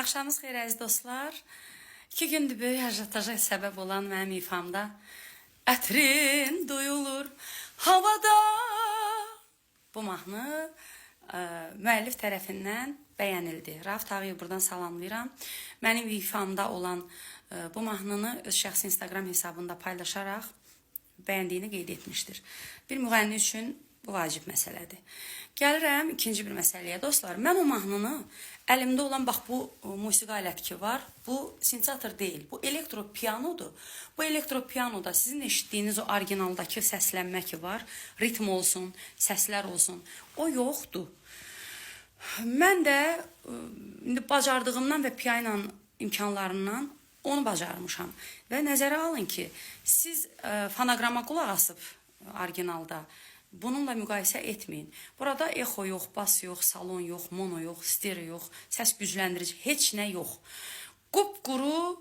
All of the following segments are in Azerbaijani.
Axşamınız xeyir əziz dostlar. 2 gündür böyük ajiotaja səbəb olan mənim ifamda ətrin duyulur havada. Bu mahnı müəllif tərəfindən bəyənildi. Rauf Tağıyev buradan salamlayıram. Mənim ifamda olan bu mahnını öz şəxsi Instagram hesabında paylaşaraq bəyəndiyini qeyd etmişdir. Bir müğənni üçün bu vacib məsələdir. Gəlirəm ikinci bir məsələyə. Dostlar, mən o mahnını əlimdə olan bax bu musiqi aləti ki var, bu sintezator deyil, bu elektropianodur. Bu elektropianoda sizin eşitdiyiniz o orijinaldakı səslənmə ki var, ritm olsun, səslər olsun, o yoxdur. Mən də indi bacardığımdan və piano imkanlarından onu bacarmışam. Və nəzərə alın ki, siz fonoqrama qulaq asıb orijinalda bununla müqayisə etməyin. Burada exo yox, bas yox, salon yox, mono yox, stereo yox, səs gücləndirici heç nə yox. Qupquru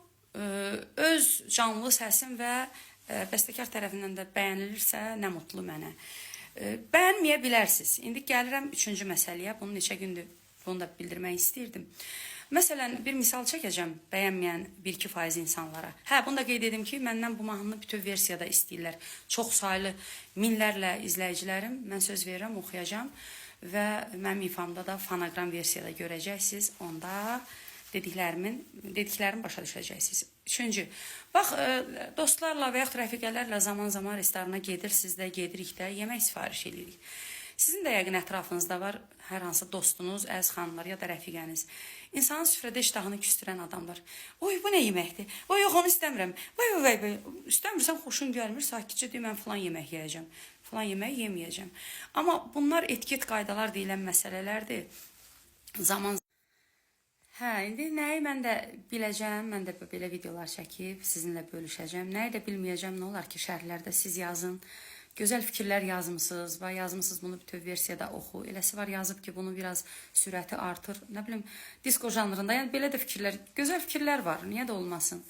öz canlı səsim və bəstəkar tərəfindən də bəyənilirsə nə mutlu mənə. Bəyənməyə bilərsiniz. İndi gəlirəm üçüncü məsələyə. Bunu neçə gündür bunu da bildirmək istəyirdim. Məsələn, bir misal çəkəcəm bəyənməyən 1-2% insanlara. Hə, bunu da qeyd edim ki, məndən bu mahnını bütöv versiyada istəyirlər. Çox saylı minlərlə izləyicilərim, mən söz verirəm, oxuyacağam və mənim ifamda da fonoqram versiyada görəcəksiniz. Onda dediklərimi başa düşəcəksiniz. Üçüncü, bax dostlarla və yaxud rəfiqələrlə zaman-zaman restorana gedirsiniz də, gedirik də, yemək sifariş edirik. Sizin də yəqin ətrafınızda var hər hansı dostunuz, əziz xanımlar ya da rəfiqəniz. İnsanın süfrədə iştahını küstürən adamlar. Oy, bu nə yeməkdir? Oy, yox, onu istəmirəm. Vay, vay, vay, vay. İstəmirsən, xoşun gəlmir, sakitcə deyə mən filan yemək yeyəcəm. Filan yemək yeməyəcəm. Amma bunlar etiket qaydalar deyilən məsələlərdir. Zaman. Hə, indi nəyi mən də biləcəm, mən də belə videolar çəkib sizinlə bölüşəcəm. Nəyi də bilməyəcəm, nə olar ki, şərhlərdə siz yazın. Gözəl fikirlər yazmısınız və yazmısınız bunu bütöv versiyada oxu. Eləsi var yazıb ki, bunu biraz sürəti artır. Nə bilim, disko janrında, yəni belə də fikirlər, gözəl fikirlər var. Niyə də olmasın?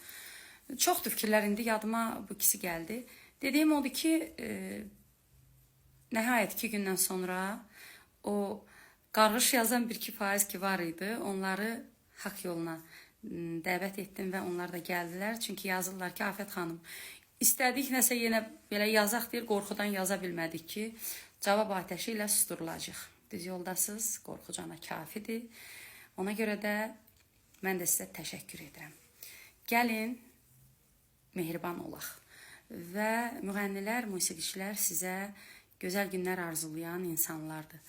Çoxdur fikirlər, indi yadıma bu ikisi gəldi. Dediyim odur ki, nəhayət 2 gündən sonra o qarğış yazan 1-2% ki var idi, onları haqq yoluna dəvət etdim və onlar da gəldilər. Çünki yazırlar ki, Afət xanım, istədik nəsə yenə belə yazaq deyir, qorxudan yaza bilmədik ki, cavab atəşi ilə susturulacaq. Düz yoldasınız, qorxu cana kafidir. Ona görə də mən də sizə təşəkkür edirəm. Gəlin, mehriban olaq və müğənnilər, musiqiçilər sizə gözəl günlər arzulayan insanlardır.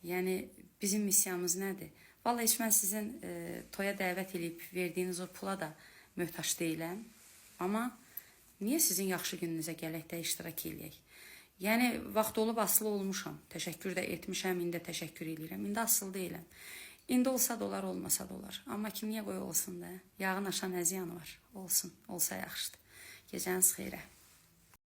Yəni bizim missiyamız nədir? Vallahi heç mən sizin toya dəvət eləyib verdiyiniz o pula da möhtac deyiləm. Amma niyə sizin yaxşı gününüzə gələk də iştirak eləyək? Yəni vaxt olub asılı olmuşam. Təşəkkür də etmişəm, indi də təşəkkür eləyirəm. İndi asılı deyiləm. İndi olsa da olar, olmasa da olar. Amma kim niyə qoy olsun da? Yağın aşan nə ziyanı var? Olsun, olsa yaxşıdır. Gecəniz xeyrə.